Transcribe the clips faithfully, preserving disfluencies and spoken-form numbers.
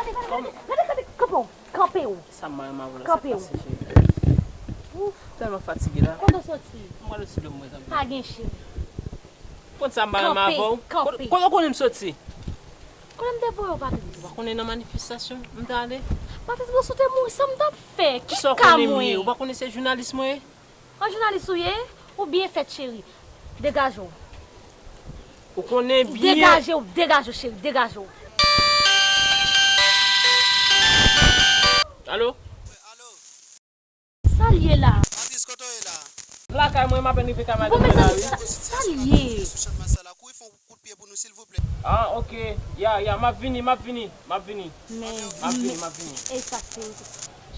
Gade, gade, kanpe w, kanpe w. Sa m renmen avè w la, sa k pase, cheri? Ouf. Tèlman fatige la. Kote w soti? Mwen soti dòmi, tanpri. Pa gen cheri. Konn sa m renmen avè w. Kanpe, kanpe. Kote w konnen m soti? Kote m te voye w, Patrice? Ou pa konnen nan manifestasyon m t ale? Patrice, bon, si w te mouri, sa m t ap fè? Ki ka mwen? Ou pa konnen se jounalis mwen ye? An jounalis ou ye? Ou byen fèt, cheri. Degaje w. Ou konnen byen. Degaje w, degaje w, cheri, degaje w. Alo? Sa l ye la? Patrice, kote w ye la? Lakay mwen, m apèn rive kay madanm mwen la, wi. Bon, mezanmi, sa, sa l ye? Sou chanm sa la, kouri fè yon kout pye pou nou, silvouplè. Ah, ok. Ya, ya, m ap vini, m ap vini, m ap vini. Men, m ap vini, m ap vini. E sa, cheri.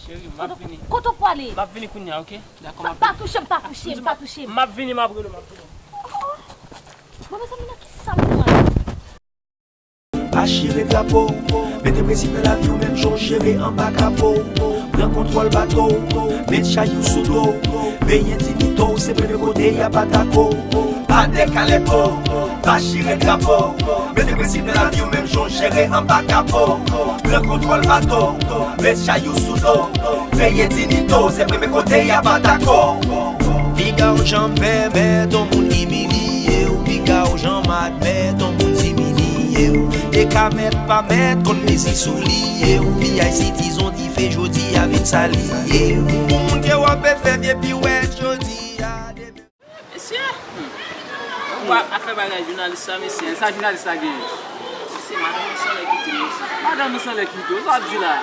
Cheri, m ap vini. Kote w prale? M ap vini kounye a, ok? Dakò, m ap vini. Pa touche m, pa touche m, pa touche m. M ap vini, m ap rele w, m ap vini. Oh, oh. Bon, mezanmi, nan ki sa m pran? Pa chire drapo, mete prensip nan lavi w menm jan w jere anba kapo. Pran kontwòl bato, met chay ou sou do. Veye dinyite w, se premye kote y ap atake w. Pa dekale po, pa chire drapo. Mete prensip nan lavi w menm jan w jere anba kapo. Pran kontwòl bato, met chay ou sou do. Veye dinyite w, se premye kote y ap atake w. Piga w janm pèmèt yon moun imilye w, piga w janm admèt yon moun diminye w. E ka mèt pa mèt konn mezi soulye w, V I C dizon dife jodi a vin sa li ye w. Pou moun ke w ap fè vye piwèt jodi a demen. Mesye, hmm. Ou pa ap fè bagay jounalis sa, mesye. Sa jounalis la genyen? Mesye, madanm ou sanlè kite l, mesye. Madanm ou sanlè kite w, sa w ap di la?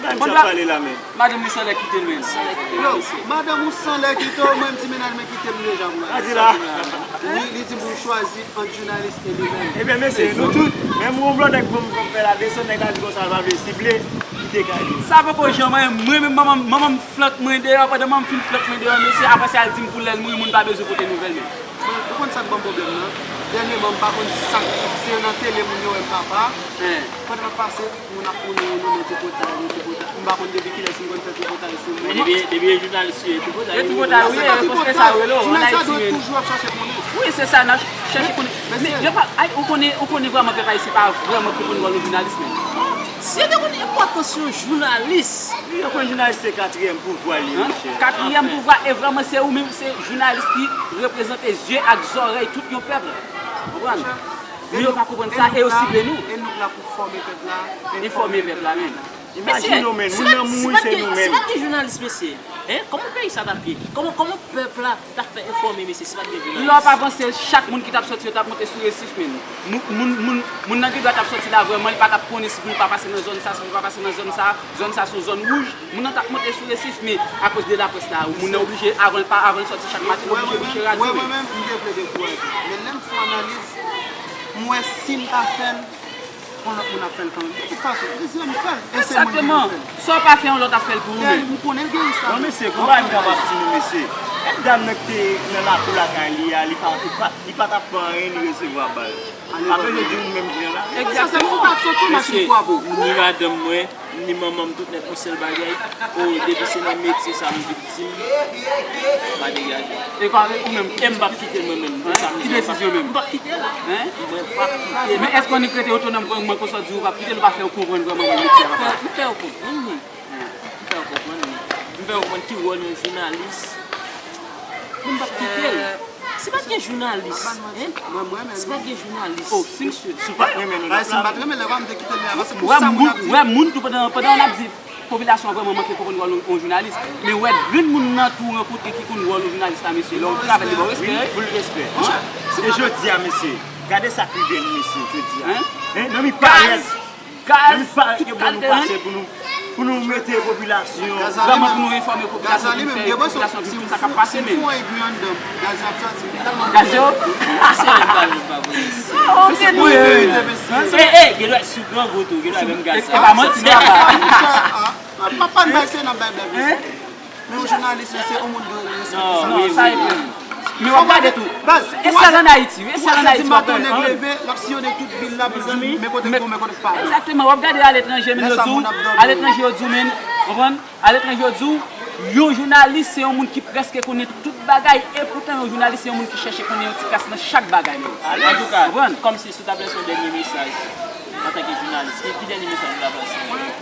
Gad sa pale la, men. Madanm li sanlè kite l menm. Yo, madanm ou sanlè kite w, mwen m di mennaj mwen kite m deja pou l ale. Li, li di m pou l chwazi ant jounalis e li menm. Ebyen, mesye, nou tout, menm yon blòdè k ban m fè la desann, nèg la di konsa l pa vle sible, kite kay li. Sa poko janm anyen, mwen menm manman m, manman m flank mwen deyò, pandan manman m fin flank mwen deyò, mesye, apre sa l di m pou lè l mouri, moun pa bezwen pote nouvèl li. Bon, ou konn sa k ban m pwoblèm nan? Dènyèman, m pa konn sa k, se nan tele moun yo wè m papa. Pandan m ap pase, moun ap konnen, konnen tripotay, tripotay. M pa konn depi kilès m konn fè tripotay sou moun. Men depi, depi e jounalis ou ye, tripotay ou ye. E tripotay ou ye, paske sa yo rele w, an Ayiti menm. Jounalis la dwe toujou ap chache konnen. Wi, se sa, n ap chèche konnen. Men, men, yo pa, ay, ou konnen, ou konnen vrèman pèp ayisyen pa vrèman konprann wòl yon jounalis menm. Si yo te konn enpòtans yon jounalis. Yo konn jounalis se katriyèm pouvwa li, monchè. Katriyèm pouvwa, e vrèman se ou menm, se jounalis ki reprezante zye ak zòrèy tout yon pèp. Konprann? Men yo pa konprann sa e yo sible nou. E nou la pou fòme pèp la. Enfòme pèp la, men. Imajine w, men, moun nan mouri, se nou menm. Si pa t gen jounalis, mesye, en, kòman peyi sa t ap ye? Kòman, kòman pèp la t ap fè enfòme, mesye, si pa t gen jounalis? Lè w ap avanse, chak moun ki t ap sòti yo t ap monte sou resif, men. Moun, moun, moun, moun nan gen dwa t ap sòti la vrèman, li pa t ap konnen si pou l pa pase nan zòn sa, si pou l pa pase nan zòn sa, zòn sa se yon zòn wouj. Moun nan t ap monte sou resif, men akoz de laprès la, moun nan oblije, avan l pa, avan l sòti chak maten, l oblije bouche radyo. Mwen, mwen menm, m te vle dekouraje. Men lè m fè analiz, m wè si m pa fè l, yon lòt moun ap fè l kanmenm. De tout fason, e si m fè l, e se moun ki pou fè l. Sa w pa fè, yon lòt ap fè l pou ou menm. M konnen l gen risk la. Non, mesye, konpa m kapab di nou, mesye. Gade dam nan ki te nan lakou lakay li a, li pa, li pa, li pa t ap fè anyen, li resevwa bal. Apre jodi, ou menm pran la. Egzakteman. Mesye, ni madanm mwen, ni manman m, tout nèt yon sèl bagay. O, depi se nan metye sa m viktim, m pa degaje. E pa ou menm? E m p ap kite l mwen menm. Ki desizyon menm? M p ap kite l. Mwen p ap kite l. Men èske w annik rete otonòm kòman, konsa w di ou p ap kite l, ou pa fè yo konprann vrèman wòl metye a, papa? M fè yo konprann, wi. M fè yo konprann, wi. M fè yo konprann ki wòl yon jounalis. Men m p ap kite l. Si pa t gen jounalis, en? Si pa t gen jounalis. Oh, si, si, si w pa t renmen nou, si m pa t renmen lè pa m te kite l, men avanse pou sa moun ap di. Wè moun tou pandan, pandan n ap di popilasyon an vrèman manke konprann wòl yon, yon jounalis. Men wè grenn moun nan tou rankontre ki konn wòl yon jounalis la, mesye. Lè w travay li ba w respè. Wi, ful respè. E jodi a, mesye, gade sa k rive nou, mesye, jodi a. En? Nan mi parèt. Gaz, tout kalite, en? Pou nou, pou nou mete popilasyon. Vrèman pou nou enfòme popilasyon, pou nou fè popilasyon vin konn sa k ap pase menm. Gaz yo? Mesye, m pa, m pa voye. E, e, gen dwa sou gran gwo tou, gen dwa menm gaz. E pa manti, papa. Papa n bay se nan bay blag, mesye. Men yon jounalis, se yon moun dwe respekte sa. Non, sa e vre. Men w ap gade tou. E sèl ann Ayiti, wi, e sèl ann Ayiti w ap gade. Maten nèg leve, l ap siyone tout vil la pou l di men kote k bon, men kote k pa bon. Egzakteman, w ap gade aletranje, men yo di w, aletranje yo di w, men, konprann? Aletranje yo di w, yon jounalis se yon moun ki prèske konnen tout bagay, e poutan yon jounalis se yon moun ki chèche konnen yon ti kras nan chak bagay, men. Antouka, kòmsi si w ta pral fè yon dènye mesaj antanke jounalis, ki, ki dènye mesaj ou ta pral fè?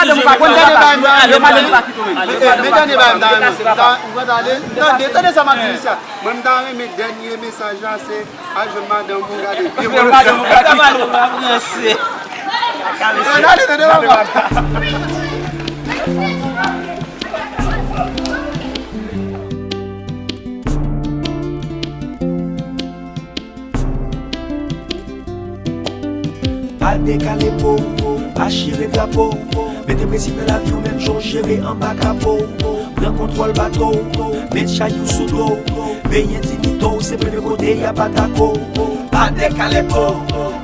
madanm ou pa kite w. Yo madanm ou pa kite w menm. Yo madanm ou pa kite w. Men dènye bagay m ta renmen, m ta, ou konn tande, tande, tande sa m ap di misye a. Mwen m ta renmen dènye mesaj la se al jwenn madanm ou, gade vye vòlè. Madanm ou pa kite w. Gade, tande papa. Pa dekale po, pa chire drapo. Mete prensip nan lavi w menm jan w jere anba kapo. Pran kontwòl bato, met chay ou sou do. Veye dignite w, se premye kote y ap atake w. Pa dekale po,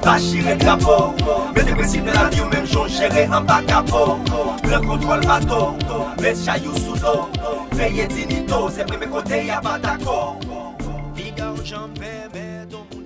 pa chire drapo. Mete prensip nan lavi w menm jan w jere anba kapo. Pran kontwòl bato, met chay ou sou do. Veye dignite w, se premye kote y ap atake w. Piga w janm pèmèt yon moun